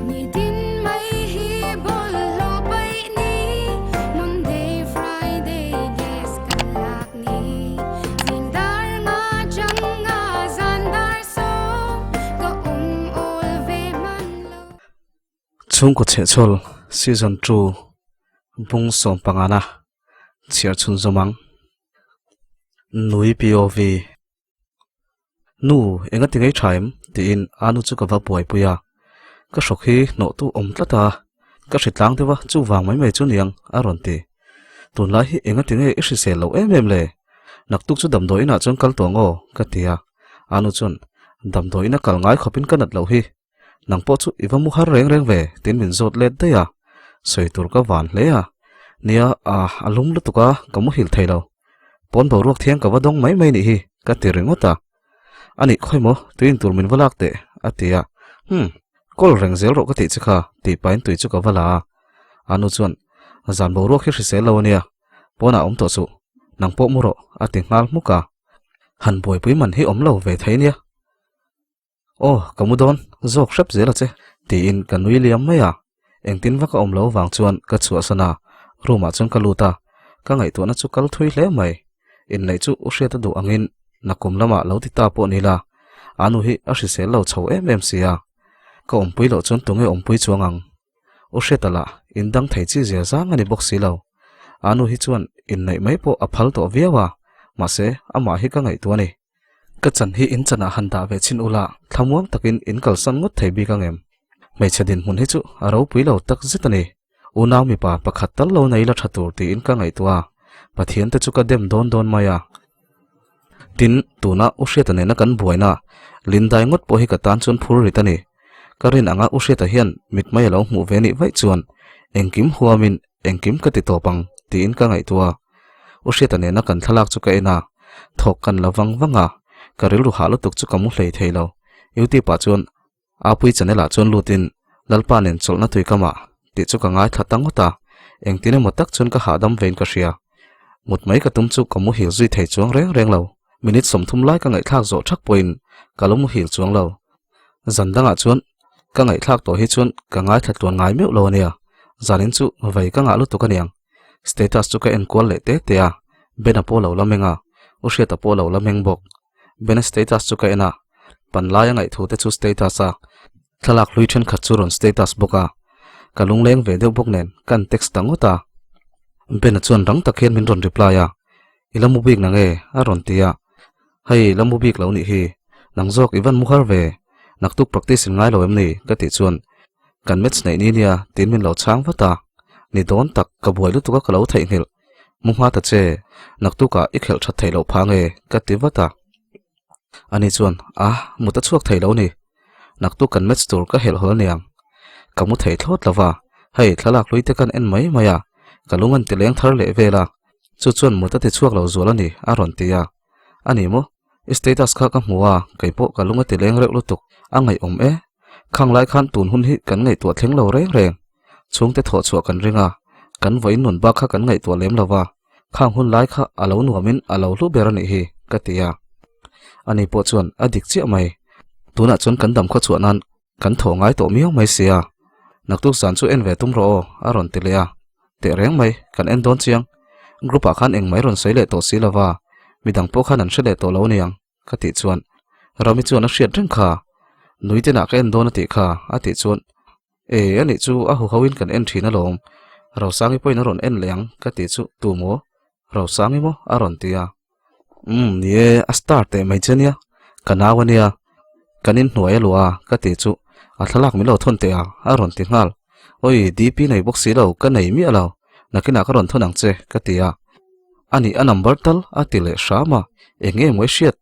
Nitin mai hi bawlhhlawh paih ni, Monday, Friday gas kan lak ni. Zing dar nga chang nga zan dar sawm, ka awm awl ve hman lo. Chhungkaw chhehchhawl Season 2 bung sawmpangana chhiar chhunzawm ang. Nui POV. Nu, enga ti ngei tha em? tiin Anu chu ka va buaipui a. Ka hrawk hi hnawh tu awm tlat a, ka hri tlang deuh a, chuvang mai mai chu niang, a rawn ti. Tunlai hi enga ti nge i hrisel loh em em le? Naktuk chu damdawi inah chuan kal tawh ang aw, ka ti a. Anu chuan, Damdawi ina kal ngai khawpin ka nat loh hi. Nang pawh chu i va mu har reng reng ve, tiin min zawt let daih a. Sawi tur ka van hle a. Nia, a lum lutuk a, ka muhil thei lo. Pawn boruak thiang ka va dawng mai mai nih hi, ka ti ringawt a. A nih khawi maw, tui in tur min va lak teh, a ti a. Hum, kawl reng zel rawh ka tih che kha, tih pahin tui chu ka va la a. A nu chuan, Zan boruak hi hrisel lo a nia, pawnah awm tawh suh, nang pawh mu rawh, a ti nghal hmuk a. Han buaipui man hi awm lo ve thei nia. Aw, ka mu dawn, zawk hrep zel a che, tiin ka nui liam mai a. Engtin vak a awm lo vang chuan ka chhuahsan a, room ah chuan ka lut a, ka ngaihtuahna chu kal thui hle mai. Inneih chu u hriat a duh angin nakum lamah lo ti ta pawh ni la, a nu hi a hrisel lo chho em em si a. Ka awmpui loh chuan tunge awmpui chuang ang? U hriata lah indang thei chi zia zang a ni bawk si lo. A nu hi chuan inneih mai pawh a phal tawh viau a, mahse amah hi ka ngaihtuah a ni. Ka chan hi in chanah han dah ve chhin ula, thlamuang takin in kalsan ngawt thei bik ang em? Hmeichhe dinhmun hi chu a ropui lo tak zet a ni. Unau mipa pakhat tal lo nei la tha tur tiin ka ngaihtuah a, Pathian te chu ka dem dawn dawn mai a. Tin, tuna U Hriata nena kan buaina Lindai ngawt pawh hi ka tan chuan phur rit a ni. Ka rin anga U Hriata hian mit mai a lo hmuh ve nih vaih chuan engkim huamin engkim ka ti tawp ang tiin ka ngaihtuah a. U Hriata nena kan thlalak chu ka en a, thawk kan la vang vang a, ka rilru hah lutuk chu ka mu hlei thei lo. Youtube ah chuan Apui channel ah chuan lutin Lalpa nen chawlhna tui ka mah tih chu ka ngaithla ta ngawt a, engtin emaw tak chuan ka hahdam vein ka hria. Mut mai ka tum chu ka muhil zui thei chuang reng reng lo. Minute 30 lai ka ngaihthlak zawh thak pawhin ka lo muhil chuang lo. Zan dangah chuan ka ngaihthlak tawh hi chuan ka ngaithla tluan ngai meuh lo ania, zanin chu vei ka ngah lutuk aniang. Status chu ka en kual leh te te a, Bena pawh lo la meng a, U Hriata pawh lo la meng bawk. Bena status chu ka en a, panlai a ngaihthu te chu status a, thlalak hlui thenkhat chu rawn status bawk a, ka lungleng ve deuh bawk nen ka an text ta ngawt a. Bena chuan rang tak hian min rawn reply a, I la mu bik na nge? a rawn ti a, Hei la mu bik lo nih hi, nang zawk i van mu har ve, naktuk practice in ngai lo em ni? ka tih chuan Kan match neih ni nia tiin min lo chhang vat a, ni dawn tak ka buai lutuk a ka lo theihnghilh, mu hma ta che, naktukah i khelh that theih loh phah nge? ka ti vat a. Ani chuan A, mut a chhuak thei lo ni, naktuk kan match tur ka helh hawl aniang, ka mu thei thlawt lo va, hei thlalak hlui te kan en mai mai a, ka lung an ti leng thar leh vel a, chu chuan mut a ti chhuak lo zual a ni a rawn ti a. A ni maw? I status kha ka hmu a, kei pawh ka lung a ti leng reuh lutuk, a ngaihawm e. Khang lai khan tun hun hi kan ngaihtuah thleng lo reng reng. Chhungte thawh chhuah kan ring a, kan vawiin nun bak kha kan ngaihtuah lem lo va, khang hun lai kha a lo nuamin a lo hlu ber a nih hi, ka ti a. Ani pawh chuan a dik chiah mai. Tunah chuan kan dam khaw chhuah nan kan thaw ngai tawh miau mai sia. Naktuk zan chu en ve tum rawh aw, a rawn ti leh a. Teh reng mai, kan en dawn chiang. Group ah khan engmah i rawn sawi leh tawh si lova, midang pawh khan an hre leh tawh lo aniang, ka tih chuan Rami chuan a hriat reng kha. Nui tenah ka en dawn a tih kha, a tih chuan E, anih chu a huho in kan en thin alawm. Rosangi pawhin a rawn en leh ang, ka tih chu tu maw? Rosangi maw? a rawn ti a. Umm, ni e, a star teh mai che nia, ka nau a nia, kan inhnuai a luah a, ka tih chu a thlalak min lo thawn teh a, a rawn ti nghal. Awi, DP nei bawk si lo, ka nei miah lo, nakinah ka rawn thawn ang che, ka ti a. A nih a number tal a ti leh hram a, eng nge maw i hriat?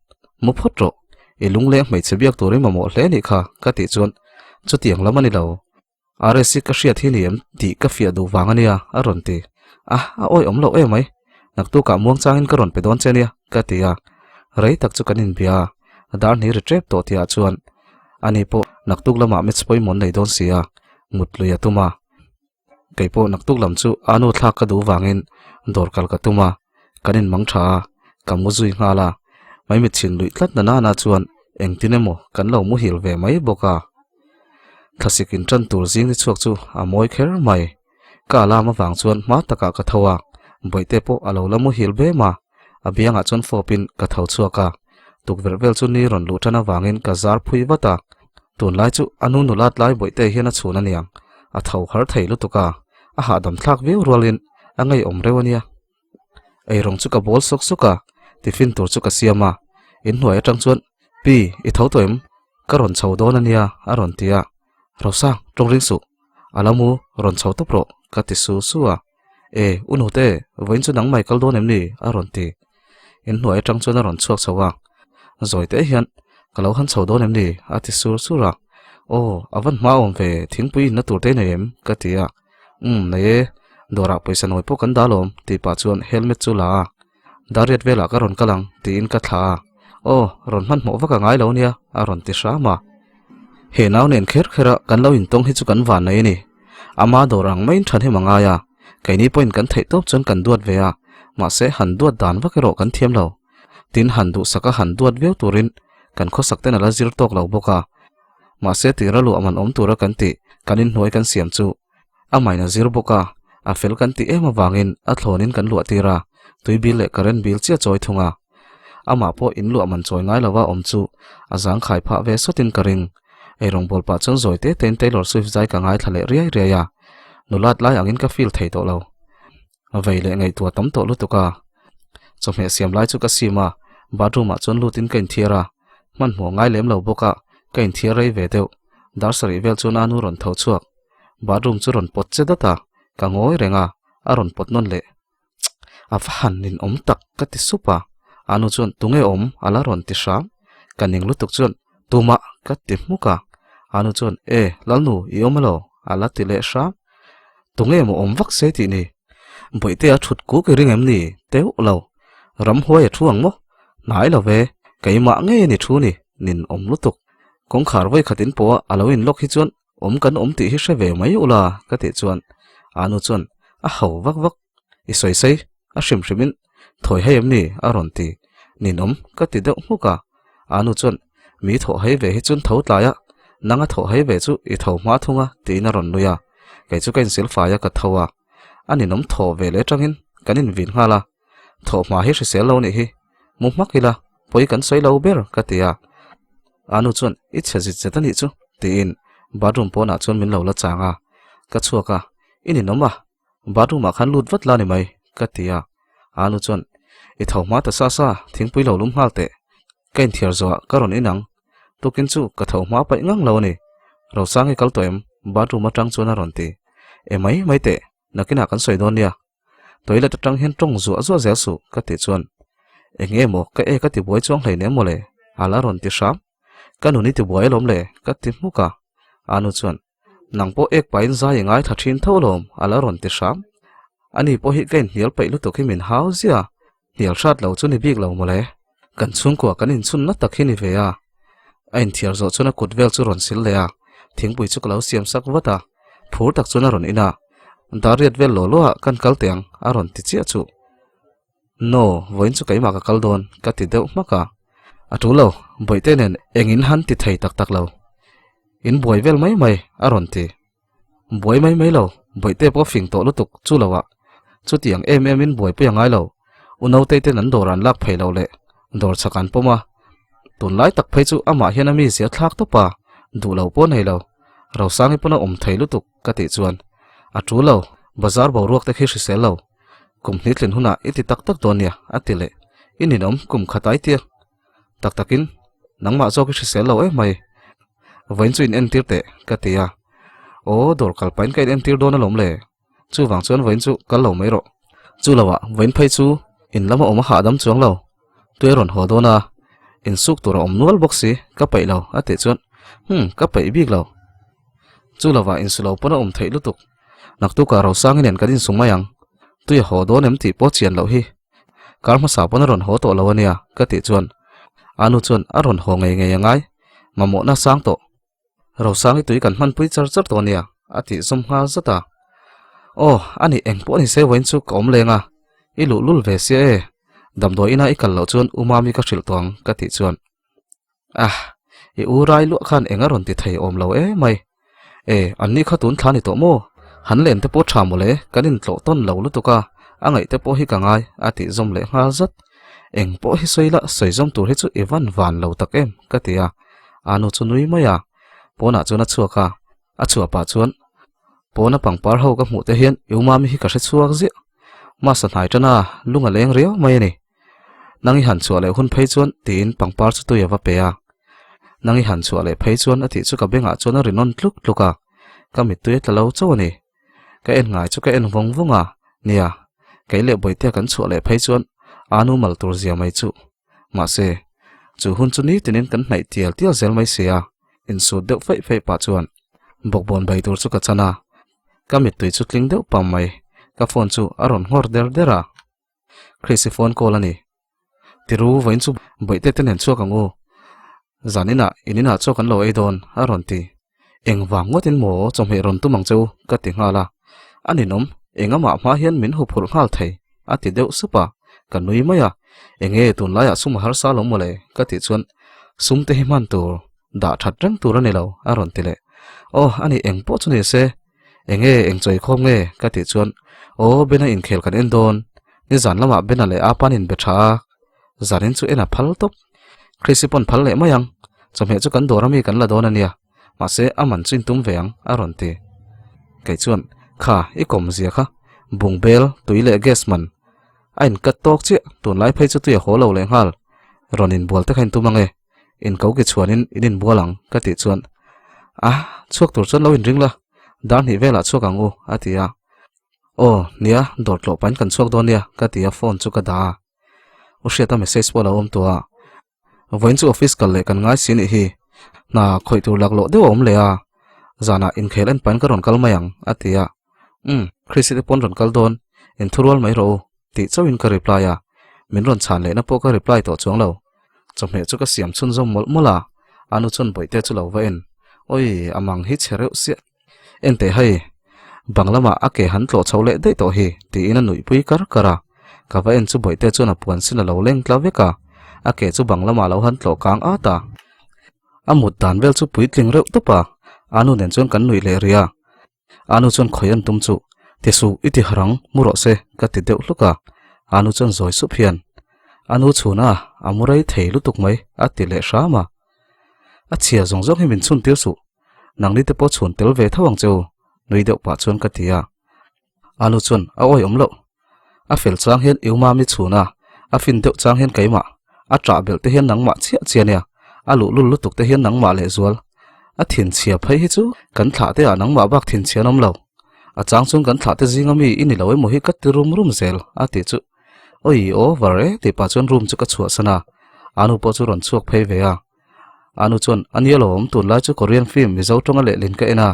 Mu phawt rawh, i lungleng hmeichhe biak turin mamawh hle nih kha, ka tih chuan chutiang lam a ni lo. RSC ka hriat hi ni em tih ka fiah duh vang a nia, a rawn ti. A, a awi awm loh em ai. Naktukah muang changin ka rawn pe dawn che nia, ka ti a. Rei tak chu kan inbia a, a dar hnih ri tep tawh tihah chuan ani pawh naktuk lamah match pawimawh an nei dawn si a, mut lui a tum a. Kei pawh naktuk lam chu a nu thlak ka duh vangin dawr kal ka tum a, kan inmang tha a, ka mu zui nghal a. Maimit chhin luih tlat na nana chuan engtin emaw kan lo muhil ve mai bawk a. Thlasik in tan tur zing ni chhuak chu a mawi kher mai. Ka alarm avang chuan hma takah ka tho a, bawihte pawh a lo la muhil bem a, a biangah chuan fawpin ka tho chhuak a. Tukverh vel chu ni rawn luh tan avangin ka zar phui vat a, tunlai chu a nu nulat lai bawihte hian a chhun aniang, a tho har thei lutuk a, a hahdam thlak viau rualin a ngeiawm reuh ania. Eirawng chu ka bawl sawk sawk a, tiffin tur chu ka siam a, inhnuai atang chuan Pi, i tho tawh em? Ka rawn chho dawn ania a rawn ti a, Rosang, tawng ring suh, a la mu, rawn chho tawp rawh ka ti su su a, E, u nute, vawiin chu nangmah i kal dawn em ni? a rawn ti. Inhnuai atang chuan a rawn chhuak chho a, zawi teh hian Ka lo han chho dawn em ni? a ti sur sur a, Aw, a van hma awm ve, thingpui inna tur te i nei em? ka ti a. Umm, nei e, dawrah pawisa nawi pawh kan dah alawm, tih pah chuan helmet chu la a. Dariat velah ka rawn kal ang, tiin ka thlah a. Aw, rawn hmanhmawh vak a ngai lo nia, a rawn ti hram a. He nau nen kher kher a kan lo intawng hi chu kan van nei a ni. Ama dawr ang maiin than hem a ngai a, keini pawhin kan theih tawp chuan kan duat ve a, mahse han duat dan vak erawh kan thiam lo. Tin, han duhsak a han duat viau turin kan khawsak ten a la zir tawk lo bawk a. Mahse tira luah man awm tura kan tih kan inhnuai kan siam chu a main a zir bawk a, a fel kan tih em avangin a thlawnin kan luah tir a, tui bil leh current bil chiah chawi thung a. Amah pawh in luah man chawi ngai lova awm chu a zangkhai phah ve sawtin ka ring. Eirawngbawl pah chuan zawi te tein Taylor Swift zai ka ngaithla leh riai riai a, nulat lai angin ka feel thei tawh lo. Vei leh ngaihtuah tam tawh lutuk a. Chawhmeh siam lai chu ka sim a, bathroom ah chuan lut in ka inthiar a, hmanhmawh ngai lem lo bawk a, ka inthiar rei ve deuh. Dar sarih vel chuan a nu rawn tho chhuak. Bathroom chu rawn pawt che dat a, ka ngawi reng a, a rawn pawt nawn leh. Tsk! A va han ninawm tak ka ti sup a, a nu chuan tunge awm a la rawn ti hram. Ka ning lutuk chuan tumah ka ti hmuk a, a nu chuan e Lalnu i awm alo a la ti leh hram. Tunge maw awm vak se tih ni? Bawihte a thut kuk i ring em ni? Teuh lo. Ramhuai a thu ang maw? Hnai lo ve. Keimah ngei a ni thu ni, nin awm lutuk. Kawngkhar vawi khat in pawh a a lo in lawk hi chuan awm kan awm tih hi hre ve mai ula ka tih chuan a nu chuan a ho vak vak. I sawi sei, a hrim hrim in thawi hei em ni? a rawn ti. Nin awm ka ti deuh hmuk a. A nu chuan Mi thawh hei ve hi chuan tho tlai a, nang a thawh hei ve chu i tho hma thung a tiin a rawn nui a, kei chu ka insil fai a ka tho a, a ninawm thaw ve leh atangin kan invin nghal a, thawh hma hi hrisel lo nih hi, mu hmak ila pawi kan sawi lo ber ka ti a, a nu chuan i chhe zit zet a nih chu tiin bathroom pawnah chuan min lo la chang a, ka chhuak a, i ninawm a, Bathroom ah khan lut vat la ni mai, ka ti a. Anu chuan, I tho hma ta sa sa, thingpui lo lum nghal teh. Ka inthiar zawhah ka rawn in ang. Tukin chu ka tho hma paih ngang lo a ni. Rosang i kal tawh em? Bathroom atang chuan a rawn ti. E mai mai teh, nakinah kan sawi dawn nia. Toilet atang hian tawng zuah zuah zel suh, ka tih chuan, Eng nge maw ka e ka ti buai chuang hleinem maw le? A la rawn ti hram. Ka nun i ti buai alawm le, ka ti hmuk a. Anu chuan, Nang pawh ek pahin zai i ngaithla thin tho alawm, a la rawn ti hram. Ani pawh hi ka inhnial peih lutuk hi min hau zia, hnial hrat lo chu ni bik lo mawle. Kan chhungkua kan inchhunna tak hi ni ve a. A inthiar zawh chuan a kut vel chu rawn sil leh a, thingpui chu ka lo siam sak vat a, phur tak chuan a rawn in a. Dariat vel law law ah kan kal teh ang, a rawn ti chiah chuh. No, vawiin chu keimah ka kal dawn, ka ti deuh hmak a. A tul lo, bawihte nen engin han ti thei tak tak lo. In buai vel mai mai, a rawn ti. Buai mai mai lo, bawihte pawh fing tawh lutuk chu lo ah. Chutiang em em in buaipui a ngai lo. U Nautei ten an dawr an lak phei lo leh dawr chak an pawm a. Tunlai tak phei chu amah hian a mizia thlak tawp a, duh lo pawh nei lo. Rosangi pawn a awm thei lutuk, ka tih chuan. A tul lo, bazar boruak te khi hrisel lo. Kum hnih tlin hunah i ti tak tak dawn nia, a ti leh. I ninawm kum khat ai tia. Tak takin, nangmah zawk i hrisel lo em mai. Vawiin chu in entir teh, ka ti a. Aw, dawr kal pahin ka in entir dawn alawm le. Chuvang chuan vawiin chu kal lo mai rawh. Chu loah vawiin phei chu in lama awm a hahdam chuang lo. Tui a rawn haw dawn a, insuk tur a awm nual bawk si, ka peih lo, a tih chuan, Hum, ka peih bik lo. Chu lovah insu lo pawn a awm theih lutuk. Naktukah Rosangi nen kan insu mai ang. Tui a haw dawn em tih pawh chian loh hi. Kar hmasa pawn a rawn haw tawh lo ania, ka tih chuan a nu chuan a rawn haw ngei ngei a ngai. Mamawhna sang tawh. Rosangi tui kan hmanpui char char tawh ania, a tih zawm nghal zat a. Aw, a nih eng pawh ni se vawiin chu ka awm leng a, i luhlul ve sia e. Damdawi ina i kal loh chuan u Mami ka hrilh tawh ang, ka tih chuan. Ah, i u rai luah khan eng a rawn ti thei awm lo em mai. E, an ni kha tun thla ni tawh maw? Han len te pawh tha mawle, kan intlawh tawn lo lutuk a, a ngaih te pawh hi ka ngai, a tih zawm leh nghal zat. Eng pawh hi sawi la, sawi zawm tur hi chu i van van lo tak em, ka ti a. Anu chu nui mai a, pawnah chuan a chhuak a, a chhuah pah chuan pawna pangpar ho ka hmuh te hian i umami hi ka hre chhuak ziah. Masa hnai tana lung a leng riau mai a ni. Nang i han chhuah leh hun phei chuan tiin pangpar chu tui a va pe a. Nang i han chhuah leh phei chuan a tih chu ka bengah chuan a ri nawn tluk tluk a, ka mittui a tla lo chauh a ni. Ka en ngai chu ka en vawng vawng a, nia, kei leh Bawihtea kan chhuah leh phei chuan anu mal tur zia mai chu. Mahse, chu hun chu nitinin kan hnaih tial tial zel mai si a, insut deuh feih feih pah chuan bawkbawn bai tur chu ka chan a, ka mittui chu tling deuh pam mai, ka phone chu a rawn nghawr der der a. Chrissy phone call a ni. Tiru vawiin chu bawihte te nen chhuak ang u. Zan inah in inah chaw kan lo ei dawn a rawn ti. Engvang ngawtin maw chawhmeh rawn tum ang che u ka ti nghal a. A ninawm, engamah hma hian min huphurh nghal thei a ti deuh sup a, ka nui mai a. Enge tunlaiah sum a harsa lo mawle ka tih chuan sum te hi hman tur dah that reng tur a ni lo a rawn ti leh. Aw a ni eng pawh chu ni se Enge eng chawi khawm nge? ka tih chuan Aw Bena inkhel kan en dawn, nizan lamah Bena leh Apa'n in be tha a, zanin chu en a phal tawp. Chrissy pawn phal leh mai ang, chawhmeh chu kan dawr ami kan la dawn a nia, mahse a man chu in tum ve ang a rawn ti. Kei chuan Kha, i kawm zia kha, bungbel, tui leh gas man a inkat tawk chiah, tunlai phei chu tui a haw lo leh nghal, rawn inbual te kha in tum ange. In ko ki chhuanin in inbual ang ka tih chuan a chhuak tur chuan lo inring la, dar hnih velah chhuak ang u a ti a. Aw nia dawr tlawh pahin kan chhuak dawn nia ka ti a phone chu ka dah a. U Hriata message pawh a lo awm tawh a. Vawiin chu office kal leh kan ngai si nih hi, hna khawih tur laklawh deuh a awm leh a, zanah inkhel en pahin ka rawn kal mai ang a ti a. Umm, Chrissy te pawn rawn kal dawn, inthurual mai rawh u tih chauhin ka reply a, min rawn chhan lehna pawh ka reply tawh chuang lo. Chawhmeh chu ka siam chhunzawm mawlh mawlh a, a nu chuan bawihte chu lo va en. Awi, a mang hi chhe reuh siah. En teh hei, bang lamah a ke han tlawh chho leh daih tawh hi, tiin a nuihpui kar kar a. Ka va en chu bawihte chuan a puan sin a lo leng tla vek a, a ke chu bang lamah a lo han tlawh kang at a. A mut dan vel chu puitling reuh tawp a, a nu nen chuan kan nuih leh rih a. Anu chuan khawi an tum chu, Ti suh, i ti harang, mu rawh se, ka ti deuh hluk a. Anu chuan zawi sup hian, Anu chhun a, a mu rei thei lutuk mai, a ti leh hram a. A chhia zawng zawng hi min chhun tir suh, nangni te pawh chhun tel ve tho ang che u, nui deuh pah chuan ka ti a. Anu chuan a awi awm loh. A fel chang hian i umami chhun a, a fin deuh chang hian keimah, a ṭah belh te hian nangmah chiah chiah nia, a luhlul lutuk te hian nangmah lehzual. A thinchhia phei hi chu kan thlah te ah nangmah bak thinchhia an awm lo. A chang chuan kan thlah te zinga mi i ni lo emaw hi ka ti rum rum zel a tih chu. Awi over e tih pah chuan room chu ka chhuahsan a, anu pawh chu rawn chhuak phei ve a. Anu chuan, A nia lawm, tunlai chu Korean film Mizo tawnga lehlin ka en a,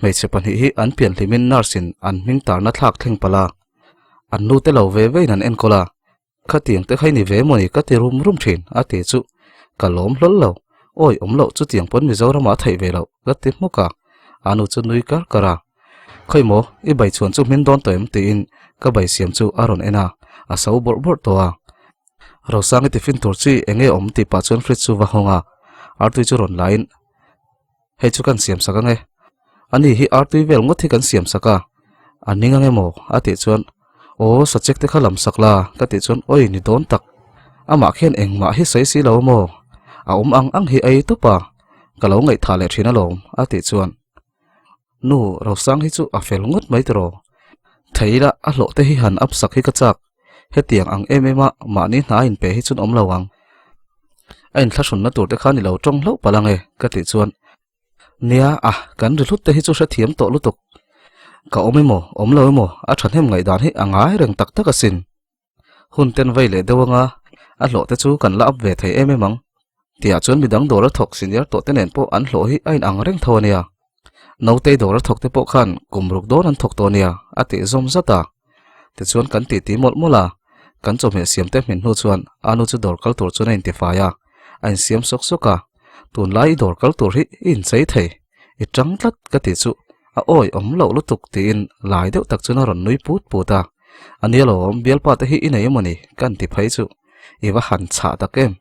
hmeichhe pahnih hi an pian hlimin nurse in an hming tarna thlak thleng palh a, an nu te lo ve vein an enkawl a, khatiang te kha i ni ve mawni ka ti rum rum thin a ti chu ka lawm hlawl lo, awi awm loh chutiang pawn Mizoramah a theih ve loh ka ti hmuk a, anu chu nui kar kar a, Khawi maw, i bai chhuan chu hmin dawn tawh em tiin ka bai siam chu a rawn en a, a so bawrh bawrh tawh a. Rosang i tiffin tur chi eng nge awm tih pah chuan fridge chu va hawng a, artui chu rawn la in hei chu kan siam sak ange, ani hi artui vel ngawt hi kan siam sak a, a ning ange maw a tih chuan aw sachek te kha lam sak la ka tih chuan awi ni dawn tak, amah khian engmah hi sawi si lo maw, a awm ang ang hi a ei tawp a, ka lo ngaihthah leh thin alawm a tih chuan. Nu, Rosang hi chu a fel ngawt mai tiraw? Thei ila a hlawh te hi han up sak hi ka chak. Hetiang ang em em a mahni hna a inpe hi chuan awm lo ang. A inthlahrunna tur te khan i lo tawng hlauh palh ang e, ka tih chuan. Nia, a, kan ri hlut te hi chu hrethiam tawh lutuk. Ka awm emaw, awm lo emaw, a thahnem ngaihdan hi a ngai reng tak tak asin. Hun ten vei leh deuh anga a hlawh te chu kan la up ve thei em em ang. Tiah chuan midang dawr a thawk senior tawh te nen pawh an hlawh hi a inang reng tho a nia. Nautei dawr a thawk te pawh khan kum ruk dawn an thawk tawh a nia a tih zawm zat a. Tichuan kan titi mawlh mawlh a, kan chawhmeh siam te hmin hnu chuan Anu chu dawr kal tur chuan a intifai a, a insiam sawk sawk a. Tunlai i dawr kal tur hi i inchei thei, i tang tlat ka tih chu A awi awm loh lutuk tiin lai deuh tak chuan a rawn nui put put a. A nia lawm, bialpa te hi i nei emaw ni? Ka an ti phei chu. I va han chhah tak em?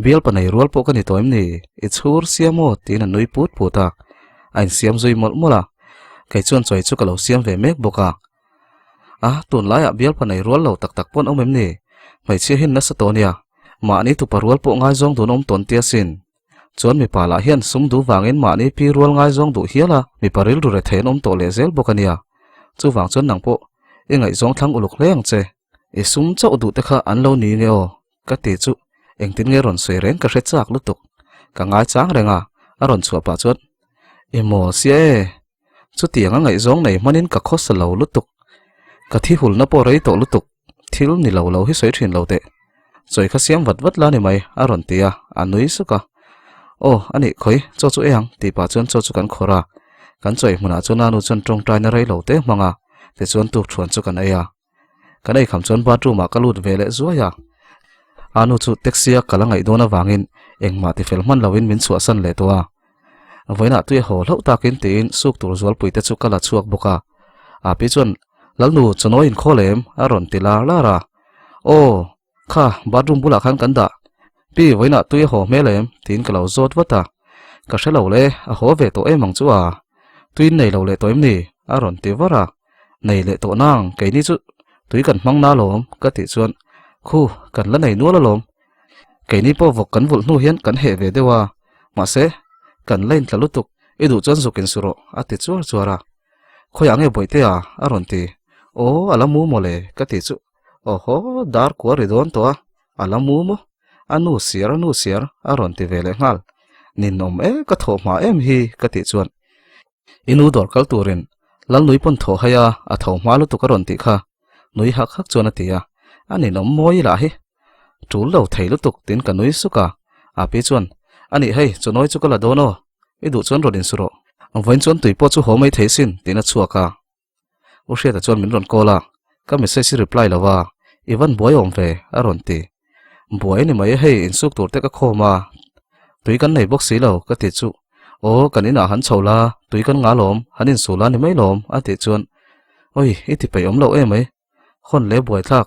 Bialpa nei rual pawh ka ni tawh em ni? I chhur sia maw? Tiin a nui put put a. A insiam zui mawlh mawlh a, kei chuan chawi chu ka lo siam ve mek bawk a. A, tunlaiah bialpa nei rual lo tak tak pawn awm em ni? Hmeichhia hian nasa tawh nia, mahni tupa rual pawh ngaizawng dun awm tawn tia sin. Chuan mipa lah hian sum duh vangin mahni pi rual ngaizawng duh hial a, mipa rilru rethei an awm tawh leh zel bawk a nia. Chuvang chuan nang pawh i ngaihzawng thlang uluk hle ang che. I sum chauh duh te kha an lo ni nge aw? Ka ti chu engtin nge rawn sawi reng ka hre chak lutuk. Ka ngai chang reng a, a rawn chhuah pah chuan, I maw sia e, chutiang a ngaihzawng nei hmanin ka khawsa lo lutuk. Ka thi hulna pawh rei tawh lutuk, thil ni lo lo hi sawi thin lo teh. Chawi kha siam vat vat la ni mai, a rawn ti a, a nui suk a. Aw, a nih khawi, chaw chu ei ang, tih pah chuan chaw chu kan khawrh a. Kan chawi hmunah chuan a nu chuan tawngtaina rei lo te hmang a, tichuan tukthuan chu kan ei a. Kan ei kham chuan bathroom ah ka lut ve leh zuai a, a nu chu taxi a kal a ngaih dawn avangin engmah ti fel hman loin min chhuahsan leh tawh a. Vawiinah tui a haw hlauh takin tiin suk tur zualpui te chu ka la chhuak bawk a. Api chuan, Lalnu, chawnawi inkhawl em? a rawn ti lar lar a. Aw, kha bathroom bulah khan kan dah. Pi, vawiinah tui a haw hmel em? tiin ka lo zawt vat a. Ka hre lo le, a haw ve tawh em ang chu a. Tuiin nei lo leh tawh em ni? a rawn ti var a. Nei leh tawh nang, keini chu tui kan hmang na alawm ka tih chuan khu kan la nei nual alawm. Keini pawh vawk kan vulh hnu hian kan heh ve deuh a, mahse kan la intla lutuk, i duh chuan zuk insu rawh a ti chuar chuar a. Khawiah nge Bawihtea a rawn ti, aw a la mu maw le ka tih chu awhaw dar kua ri dawn tawh a, a la mu maw? A nu siar a nu siar a rawn ti ve leh nghal, ninawm e ka thawh hma em hi ka tih chuan I nu dawr kal turin Lalnui pawn thaw hai a, a tho hma lutuk a rawn tih kha nui hak hak chuan a ti a, a ninawm mawi lah hi. Tul lo thei lutuk tiin ka nui suk a, Api chuan, A nih hei, chunawi chu ka la dawn aw, i duh chuan rawn insu rawh. Vawiin chuan tui pawh chu haw mai thei sin tiin a chhuak a. U Hriata chuan min rawn call a, ka message i reply lo a, i van buai awm ve a rawn ti. Buai ni mai e hei insuk tur te ka khawm a, tui kan nei bawk si lo ka ti chu, aw kan inah han chho la, tui kan ngah lawm, han insu la ni mai lawm a tih chuan, awi i ti peih awm loh em ai, hawn leh buai thlak,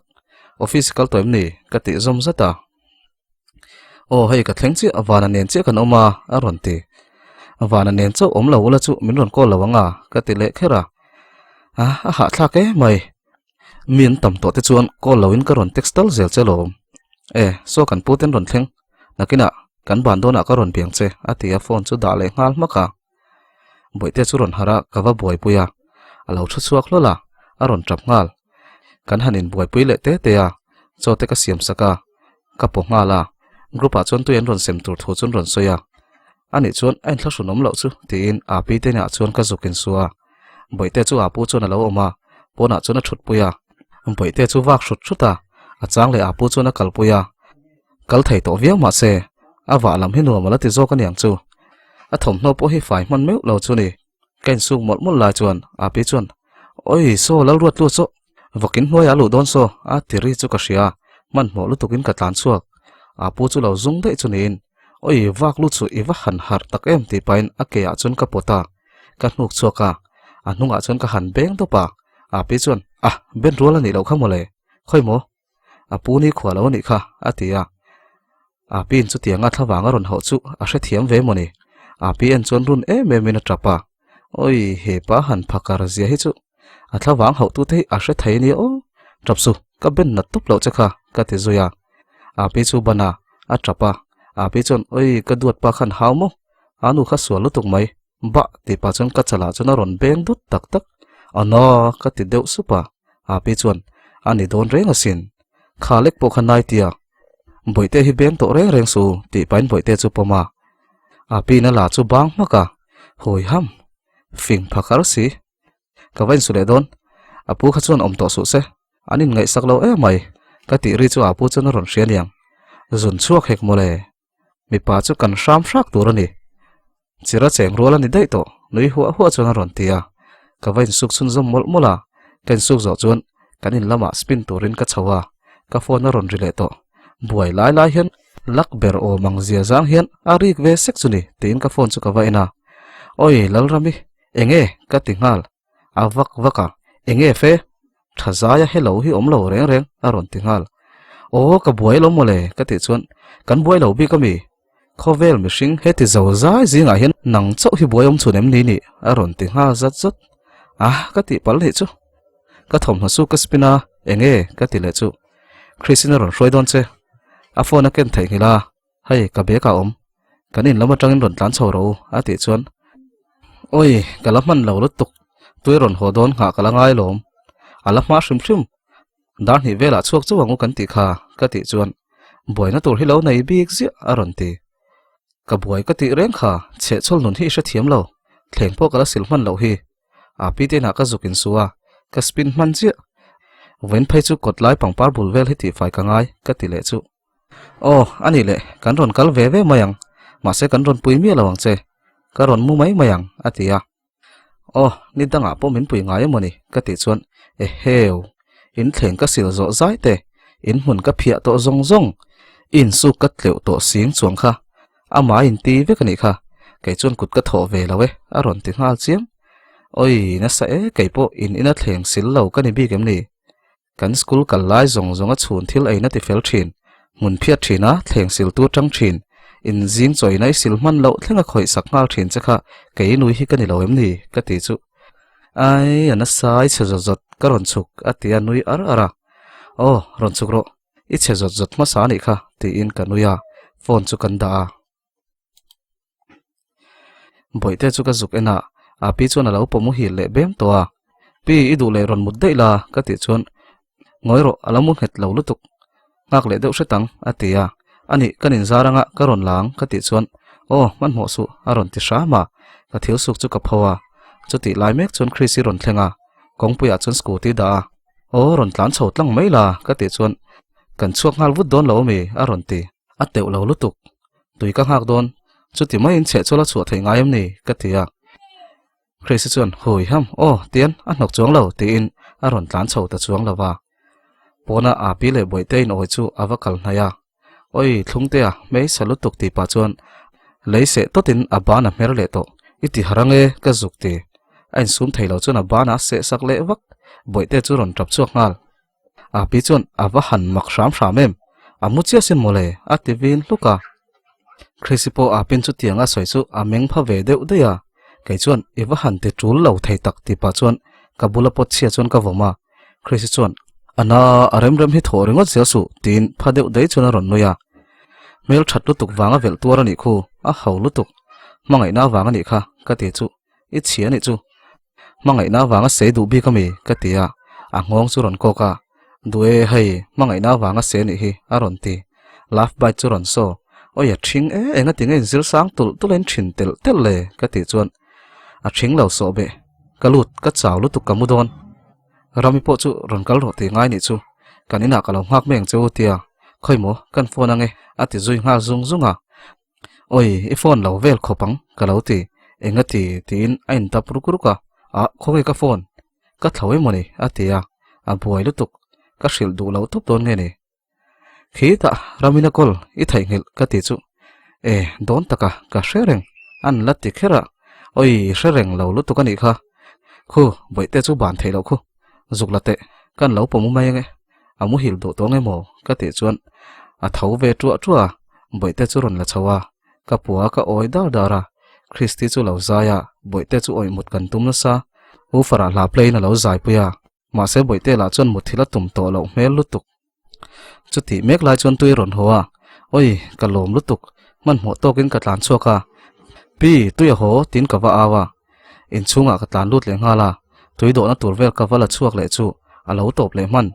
office i kal tawh em ni ka tih zawm zat a. Aw hei ka thleng chiah vana nen chiah kan awm a a rawn ti. Vana nen chauh awm lo ula chu min rawn call lo ang a ka ti leh kher a. A a hahthlak em mai. Mi an tam tawh te chuan call lo in ka rawn text tal zel che lawm. E saw kan pu ten rawn thleng nakinah kan ban dawnah ka rawn biang che a ti a phone chu dah leh nghal hmak a. Bawihte chu rawn harh a ka va buaipui a a lo thu chhuak hlawl a a rawn tap nghal. Kan han inbuaipui leh te te a, chaw te ka siam sak a, ka paw nghal a, group ah chuan tui an rawn sem tur thu chu an rawn sawi a, anih chuan a inthlahrun awm loh chu tiin Api te inah chuan ka zuk insu a, Bawihte chu Apu chuan a lo awm a, pawnah chuan a thutpui a, Bawihte chu vak hrut hrut a, a chang leh Apu chuan a kalpui a, kal thei tawh viau mahse a vah lam hi nuam a la ti zawk aniang chu, a thawmhnaw pawh hi fai hman meuh lo chu ni. Ka insuk mawlh mawlh lai chuan Api chuan, Awi, saw Lalruat tlu saw, vawkin hnuaiah a luh dawn saw, a ti ri chu ka hria, hmanhmawh lutukin ka tlan chhuak. Apu chu lo zung daih chu niin, Awi, vak lu chu i va han harh tak em tih pahin a ke ah chuan ka pawt a, ka hnuk chhuak a, a hnungah chuan ka han beng dawp a, Api chuan, Ah, ben rual a nih loh kha mawle, khawi maw? A pu ni khua lo a nih kha, a ti a. Api'n chutianga thlavang a rawn hauh chu a hrethiam ve mawni. Api en chuan run em emin a tap a. Awi, he pa han phakar zia hi chu a thlavang hauhtute hi a hre thei ania aw. Tap su, ka ben nat tawp loh che kha, ka ti zui a. Api chu ban a, a tap a. Api chuan, Awi, ka duat pa khan hau maw? A nu kha sual lutuk mai. Bah tih pah chuan ka chalah chuan a rawn beng dut tak tak. Ana ka ti deuh sup a, Api chuan a ni dawn reng asin. Kha lek pawh kha nai tia. Bawihte hi beng tawh reng reng su tih pahin Bawihte chu pawm a. Api in a la chu bang hmak a, hawi ham. Fing phakar si. Ka va insu leh dawn. A pu kha chuan awm tawh suh se. An inngaihsak lo em mai. Ka tih ri chu Apu chuan a rawn hria aniang. Zun chhuak hek mawle. Mipa chu kan hram hrak tur a ni. Chira cheng rual a ni daih tawh, nui huah huah chuan a rawn ti a. Ka va insuk chhunzawm mawlh mawlh a, ka insuk zawh chuan kan in lamah spin turin ka chho a, ka phone a rawn ri leh tawh. Buai lai lai hian lak ber awm ang zia zang hian a rik ve sek chu ni tiin ka phone chu ka va en a. Awi Lalrami, enge ka ti nghal. A vak vak a, enge fe? Tha zaia hello hi awm lo reng reng a rawn ti nghal. Aw ka buai lo mawle ka tih chuan kan buai lo bik ami? Khawvel mihring heti zo zai zingah hian nang chauh hi buai awm chhun em ni nih? a rawn ti nghal zat zat. Ah, ka tih palh nih chu. Ka thawmhnaw chu ka spin a, enge ka ti leh chu. Christine a rawn hruai dawn che. A phone a ken theihnghilh a, hei ka bag ah awm. Kan in lam atangin rawn tlan chho rawh u a tih chuan Awi, ka la hman lo lutuk. Tui rawn haw dawn nghah ka la ngai lawm. A la hma hrim hrim. Dar hnih velah chhuak chauh ang u kan tih kha ka tih chuan buaina tur hi lo nei bik ziah a rawn ti. Ka buai ka tih reng kha chhehchhawl nun hi i hrethiam lo. Thleng pawh ka la sil hman loh hi. A pi te inah ka zuk insu a, ka spin hman chiah. Vawiin phei chu kawt lai pangpar bul vel hi tihfai ka ngai ka ti leh chu. Aw, a nih leh, kan rawn kal ve ve mai ang. Mahse kan rawn pui miah lo ang che. Ka rawn mu mai mai ang a ti a. Aw, ni dangah pawh min pui ngai emawni? ka tih chuan, Eheu, in thleng ka sil zawh zai te, in hmun ka phiah tawh zawng zawng, i insuk ka tleuh tawh sing chuang kha, amah in ti vek a nih kha, kei chuan kut ka thawh ve lo e, a rawn ti nghal chiam. Awi, nasa e, kei pawh in ina thleng sil lo ka ni bik em ni? Kan school kal lai zawng zawng a chhun thil eina ti fel thin, hmun phiat thin a, thleng sil tur tang thin, in zing chawina i sil hman loh thleng a khawih sak nghal thin che kha kei nui hi ka ni lo em ni? ka ti chu. Ai, a nasa i chhe zawt zawt ka rawn chhuk a ti a nui ar ar a. Aw, rawn chhuk rawh, i chhe zawt zawt hmasa a nih kha tiin ka nui a, phone chu kan dah a. Bawihte chu ka zuk en a, a pi chuan a lo pawh muhil leh bem tawh a. Pi, i duh leh rawn mut daih la, ka tih chuan, Ngawi rawh, a lo mu nghet lo lutuk. Nghak leh deuh hret ang, a ti a. Anih, ka ninzar anga ka rawn la ang, ka tih chuan, Aw, hmanhmawh suh, a rawn ti hram a. Ka thil suk chu ka pho a. Chutih lai mek chuan Chris i rawn thleng a, kawngpuiah chuan scooty dah a. Aw, rawn tlan chho tlang mai la, ka tih chuan, Kan chhuak nghal vut dawn lo ami? a rawn ti. A teuh lo lutuk. Tui ka nghak dawn, chuti maiin chheh chu la chhuah theih ngai em ni? ka ti a. Chrissy chuan, Hui ham, aw, tian, a hnawk chuang lo, tiin a rawn tlan chho ta chuang lo va. Pawna aa pi leh Bawihte in awi chu a va kal hnaih a. Awi, Thlungtea, hmeisa lutuk tih pah chuan lei seh tawtin a ban a hmer leh tawh. I ti harang e, ka zuk ti. A insum thei lo chuan a banah a seh sak leh vak. Bawihte chu rawn tap chhuak nghal. A pi chuan a va han mak hram hram em, a mu chiah sin mawle a ti vin hluk a. Chrissy pawh a pin chutiang a sawi chu a meng pha ve deuh daih a, kei chuan i va han ti tul lo thei tak tih pah chuan ka bula pawt chhia chuan ka vawm a. Chrissy chuan a na a rem rem hi thawh ringawt zel suh tiin pha deuh daih chuan a rawn nui a. Hmel that lutuk vanga velh tuar a nih khu, a ho lutuk. Hmangaihna avang a nih kha ka ti chu I chhia nih chu. Hmangaihna avanga sei duh bik ami? ka ti a, a nghawng chu rawn kawk a. Duh e, hei, hmangaihna avanga sei nih hi, a rawn ti. Love bite chu rawn saw. Awi a ṭhing e, engati nge inzir sang tulh tulh a in ṭhin telh telh le? ka tih chuan a ṭhing lo sawh beh. Ka lut, ka chau lutuk ka mu dawn. Rami pawh chu rawn kal rawh tih ngai nih chu. Kan inah ka lo nghak mai ang che u tia. Khawi maw, kan phone ange, a ti zui nghal zung zung a. Awi, i phone lo vel khawp ang, ka lo ti. Enga ti? tiin a intap ruk ruk a. Ah, khawnge ka phone? Ka thlo em mawni? a ti a. A buai lutuk. Ka hrilh duh loh tawp dawn nge ni? Khitah, Ramina call i theihnghilh ka ti chu. E, dawn taka, ka hre reng. An la ti kher a. Awi, i hre reng lo lutuk a nih kha. Khu, bawihte chu ban theih loh khu. Zuk la teh, kan lo pawm u mai ange. A muhil duh tawh nge maw? ka tih chuan a tho ve ṭuah ṭuah a, Bawihte chu rawn la chho a, ka pua ka awi dar dar a, Christy chu lo zai a, Bawihte chu awih mut kan tum nasa, U Farah hla play in a lo zai pui a, mahse Bawihte lah chuan muthilh a tum tawh loh hmel lutuk. Chutih mek lai chuan tui rawn haw a, Awi, ka lawm lutuk, hmanhmawh tawkin ka tlan chhuak a, Pi, tui a haw, tiin ka va au a. Inchhungah ka tlan lut leh nghal a, tui dawhna tur vel ka va la chhuak leh chu a lo tawp leh hman.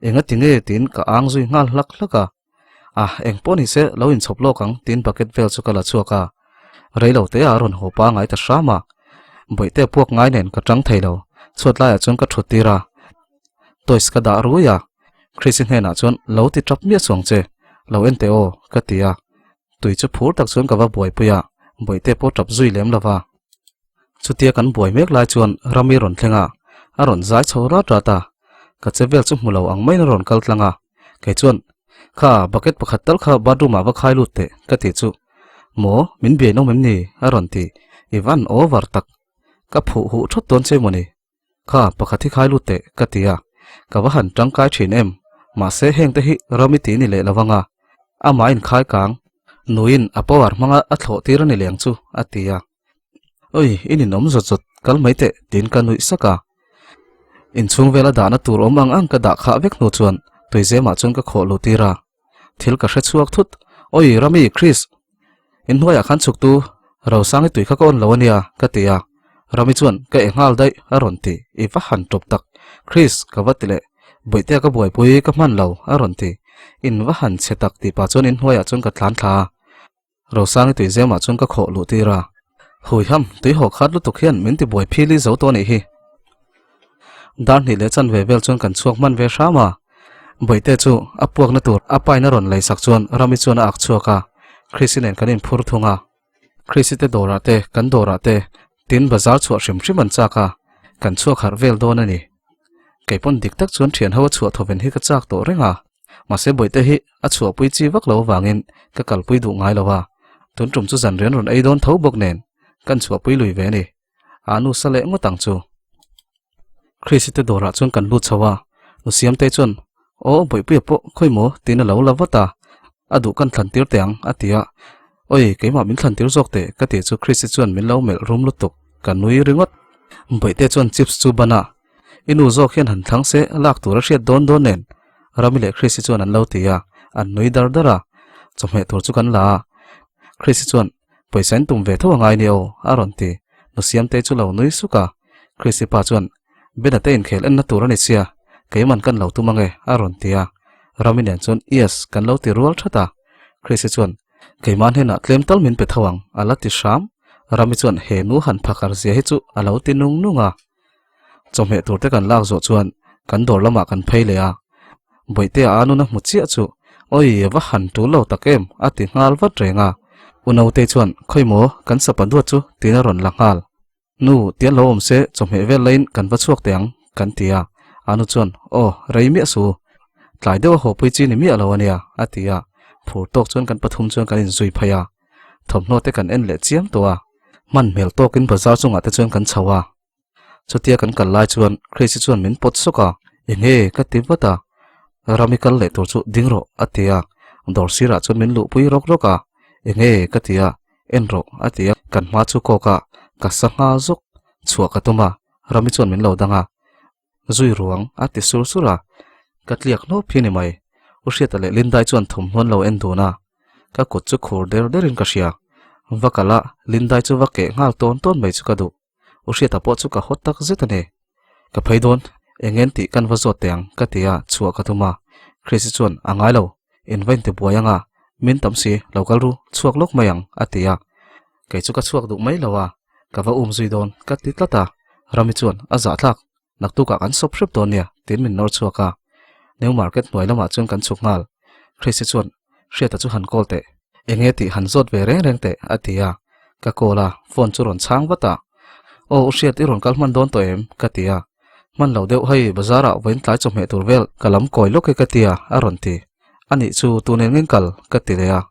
Enga ti nge tiin ka ang zui nghal hlak hlak a. Ah, eng pawh ni se lo inchhawp lawk ang tiin bucket vel chu ka la chhuak a. Rei lo te ah a rawn haw pangai ta hram a. Bawihte puak ngai nen ka tang thei lo, chhuat laiah chuan ka thut tir a. Toys ka dah rui a, Chrissy hnenah chuan lo ti tap miah chuang che, lo en teh aw ka ti a. Tui chu phur tak chuan ka va buaipui a, bawihte pawh tap zui lem lo va. Chutia kan buai mek lai chuan Rami rawn thleng a, a rawn zai chho rat rat a. Ka che vel chu hmu lo ang maiin a rawn kal tlang a. Kei chuan, Kha, bucket pakhat tal kha bathroom ah va khai lut teh, ka ti chu. Maw, min biain awm em ni? a rawn ti. I van over tak. Ka phuh huh thawt dawn che mawni? Kha, pakhat hi khai lut teh, ka ti a. Ka va han tangkai thin em? Mahse hengte hi Rami ti ni leh lo vang a. Amah a inkhai kang. Nuin a power hmanga a thlawh tir a ni leng chu, a ti a. Oi, i ninawm zawt zawt, kal mai teh, tiin ka nuih sak a. Inchhung vela dahna tur awm ang ang ka dah khah vek hnu chuan tuizemah chuan ka khawh luh tir a. Thil ka hre chhuak thut, Oi, Rami, Chris, inhnuaiah khan chhuktu Rosangi tui kha ka awn lo a nia, ka ti a. Rami chuan, Ka e nghal daih, a rawn ti. I va han tawp tak. Chris, ka va ti leh. Bawihtea ka buaipui ka hman lo, a rawn ti. In va han chhe tak tih pah chuan inhnuaiah chuan ka tlan thla a. Rosangi tui zemah chuan ka khawh luh tir a. Huiham, tui haw khat lutuk hian min ti buai phili zo tawh a nih hi. Dar hnih leh chanve vel chuan kan chhuak hman ve hram a. Bawihte chu a puakna tur a pain a rawn lei sak chuan Rami chuan a ak chhuak a, Chrissy nen kan inphur thung a. Chrissy te dawrah te, kan dawrah te, tin bazar chhuah hrim hrim an chak a, kan chhuak harh vel dawn a ni. Kei pawn dik tak chuan thian ho a chhuah thawven hi ka chak tawh reng a, mahse Bawihte hi a chhuahpui chi vak lo avangin ka kalpui duh ngai lo a, tun tum chu zan rian rawn ei dawn tho bawk nen kan chhuahpui lui ve a ni. A nu sa leh ngawt ang chu. Chrissy te dawrah chuan kan lut chho a, nu Siamtei chuan, Aw, Bawihpuia pawh khawi maw? tiin a lo la vat a, A duh kan thlan tir teh ang, a ti a. Awi, keimah min thlan tir zawk teh, ka tih chu Chrissy chuan min lo melh rum lutuk, ka nui ringawt. Bawihte chuan chips chu ban a, I nu zawk hian han thlang se, lak tur a hriat dawn dawn nen, Rami leh Chrissy chuan an lo ti a, an nui dar dar a. Chawhmeh tur chu kan la a, Chrissy chuan, Pawisa in tum ve tho a ngai nia aw, a rawn ti. Nu Siamtei chu lo nui suk a. Chrissy pa chuan, Bena te inkhel enna tur a ni sia, keiman kan lo tum ange, a rawn ti a. Rami nen chuan, Yes, kan lo ti rual that a. Chrissy chuan, Keimah hnenah tlem tal min pe tho ang, a la ti hram. Rami chuan he nu han phakar zia hi chu a lo ti nung nung a. Chawhmeh tur te kan lak zawh chuan kan dawr lamah kan phei leh a, Bawihtea a nuna hmu chiah chu Awi a va han tul lo tak em a ti nghal vat reng a, U Nautei chuan Khawi maw kan sapa duat chu tiin a rawn la nghal. Nu tian lo awm se chawhmeh vel laiin kan va chhuak teh ang kan ti a, Anu chuan Aw rei miah su, tlai deuh a hawpui chi ni miah lo a nia a ti a, phur tawk chuan kan pathum chuan kan inzui phei a, thawmhnaw te kan en leh chiam tawh a. Hman hmel tawkin bazar chungah te chuan kan chho a, chutia kan kal lai chuan Chrissy chuan min pawt sawk a, Enge ka ti vat a, Rami kal leh tur chu ding rawh a ti a, dawr sirah chuan min luhpui rawk rawk a, Enge ka ti a, En rawh a ti a, kan hma chu kawk a, ka sa nghal zawk, chhuah ka tum a, Rami chuan min lo dang a, Zui ruang a ti sur sur a, ka tliak hnawp hi ni mai. U Hriata leh Lindai chuan thawmhnawn lo en dun a, ka kut chu khur der derin ka hria. Va kal a, Lindai chu va keh nghal tawn tawn mai chu ka duh. U Hriata pawh chu ka hawt tak zet a ni. Ka phei dawn, eng en tih kan va zawt teh ang ka ti a, chhuah ka tum a. Chrissy chuan, A ngai lo, in va intibuai ang a, min tam si, lo kal ru, chhuak lawk mai ang a ti a. Kei chu ka chhuak duh mai lo a, ka va um zui dawn ka ti tlat a, Rami chuan a zahthlak, naktukah kan sawp hrep dawn nia tiin min nawr chhuak a, New Market hnuai lamah chuan kan chhuk nghal, Chrissy chuan Hriata chu han call teh, enge tih han zawt ve reng reng teh a ti a, ka call a, phone chu rawn chhang vat a, Aw u Hriat i rawn kal hman dawn tawh em? ka ti a, hman lo deuh hei bazar ah vawiin tlai chawhmeh tur vel ka lam kawi lawk e ka ti a a rawn ti. Anih chu tun eng eng kal? ka ti leh a.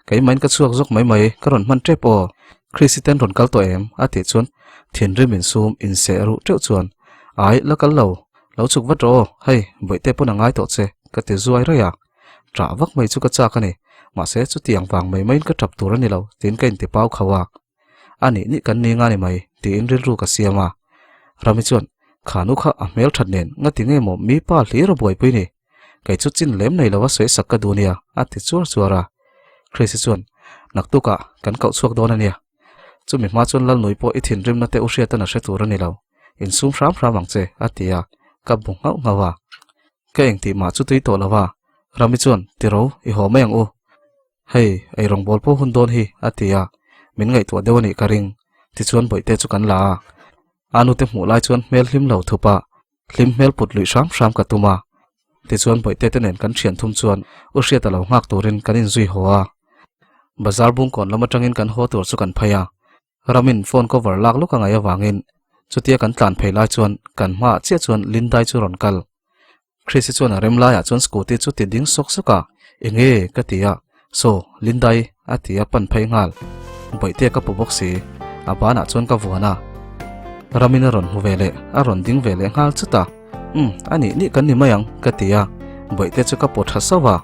Keimahin ka chhuak zawk mai mai, ka rawn hman tep aw. Chrissy ten rawn kal tawh em? a tih chuan thinrim insum inseh ruh teuh chuan, Ai, la kal lo, lo chhuk vat rawh aw, hei, bawihte pawn a ngai tawh che, ka ti zuai raih a. Ṭah vak mai chu ka chak a ni, mahse chutiang vang mai maiin ka ṭap tur a ni lo, tiin ka inti pau khauh a. A nih nih kan ni nga ni mai, tiin rilru ka siam a. Rami chuan, Kha nu kha a hmel ṭhat nen, ngati nge maw mi pa hlir a buaipui ni? Kei chu chin lem nei lova sawi sak ka duh nia, a ti chuar chuar a. Chrissy chuan, Naktukah kan koh chhuak dawn a nia. Chumi hma chuan Lalnui pawh i thinrimna te u hriatan a hre tur a ni lo. Insum hram hram ang che, a ti a, ka bu nghauh nghauh a. Ka engtih mah chu tui tawh lo a. Rami chuan, Tiro, i haw mai ang u. Hei, ei rawngbâwl pawh hun dawn hi, a ti a, min ngaihtuah deuh a nih ka ring. Tichuan bawihte chu kan la a. A nute hmuh lai chuan hmel hlim lo thup a, hlim hmel put luih hram hram ka tum a. Tichuan bawihte te nen kan thian thum chuan u Hriata lo nghak turin kan inzui haw a. Bazar bungkawn lam atangin kan haw tur chu kan phei a. Ramin phone cover lak lawk a ngaih avangin chutia kan tlan phei lai chuan kan hmaah chiah chuan Lindai chu rawn kal. Chrissy chuan a rem laiah chuan scooty chu ti ding sawk sawk a, Enge? ka ti a, Saw, Lindai a ti a pan phei nghal. Bawihte ka pu bawk si, a banah chuan ka vuan a. Ramin a rawn hmu ve leh, a rawn ding ve leh nghal chut a, Umm, a nih nih kan ni mai ang ka ti a, Bawihte chu ka pawt tha sauh a.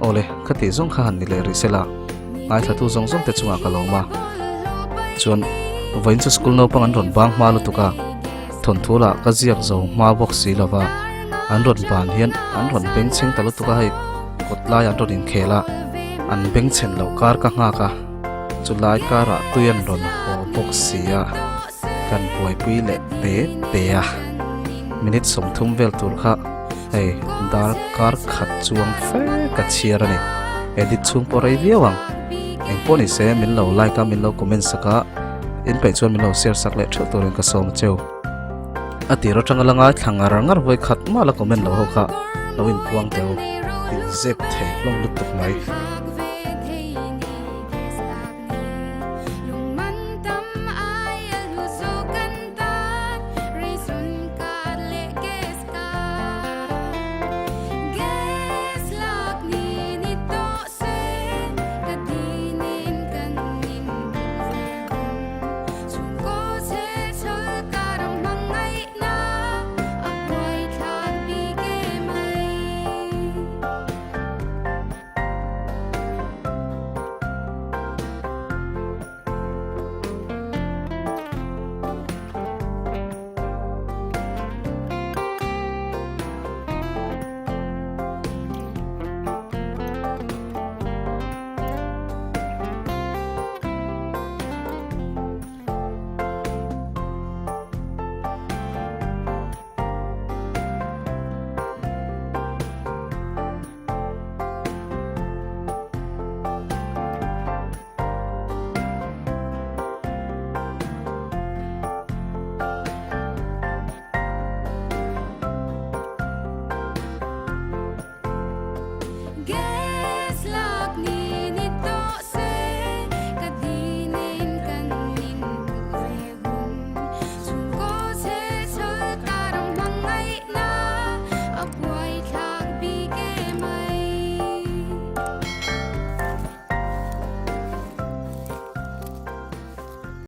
Awle, ka tih zawng kha han ni leh rih se la, ngaithlatu zawng zawng te chungah ka lawm a. Chuan, vawiin chu school naupang an rawn bang hma lutuk a, thawnthu lah ka ziak zo hma bawk si lo va, an rawn ban hian an rawn bengchheng ta lutuk a, hei kawt lai an rawn inkhel a, an bengchhen loh kar ka nghak a, chulai karah tui an rawn haw bawk si a, kan buaipui leh te te a, minute 30 vel tur kha. Hei darkar khat chuang fe ka chhiar a ni. Edit chhung pawh rei viau ang. Eng pawh ni se min lo like a min lo comment sak a, in peih chuan min lo share sak leh theuh turin ka sawm a cheu. A tir atanga la ngai thla ngar ngar vawi khat mah la comment lo ho kha lo inpuang teh u. In zep thei hlawm lutuk mai.